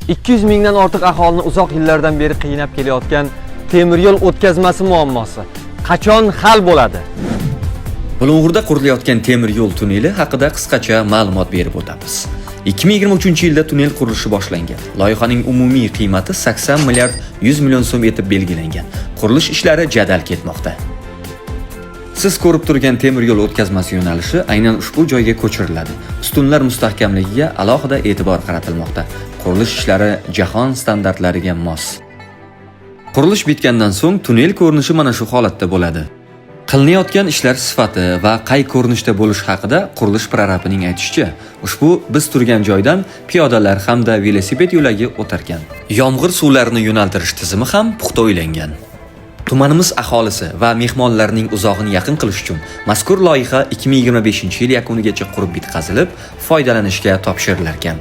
200 mingdan ortiq aholini uzoq yillardan beri qiynab kelayotgan temir yo'l o'tkazmasi muammosi qachon hal bo'ladi? Bulung'urda qurilayotgan temir yo'l tunneli haqida qisqacha ma'lumot berib o'tamiz. 2023-yilda tunnel qurilishi boshlangan. Loyihaning umumiy qiymati 80 milliard 100 million so'm etib belgilangan. Qurilish ishlari jadal ketmoqda. Siz ko'rib turgan temir yo'l o'tkazmasi yo'nalishi aynan ushbu joyga ko'chiriladi. Ustunlar mustahkamligiga alohida e'tibor qaratilmoqda. Qurilish ishlari jahon standartlariga mos. Qurilish bitgandan so'ng tunnel ko'rinishi mana shu holatda bo'ladi. Qilinayotgan ishlar sifati va qay ko'rinishda bo'lishi haqida qurilish prorabining aytishicha, ushbu biz turgan joydan piyodalar hamda velosiped yo'lagi o'tarkan. Yomg'ir suvlarini yo'naltirish tizimi ham puxta o'ylangan. Tumanimiz aholisi va mehmonlarning uzog'ini yaqin qilish uchun mazkur loyiha 2025-yil yakunigacha qurib bitkazilib, foydalanishga topshirilar ekan.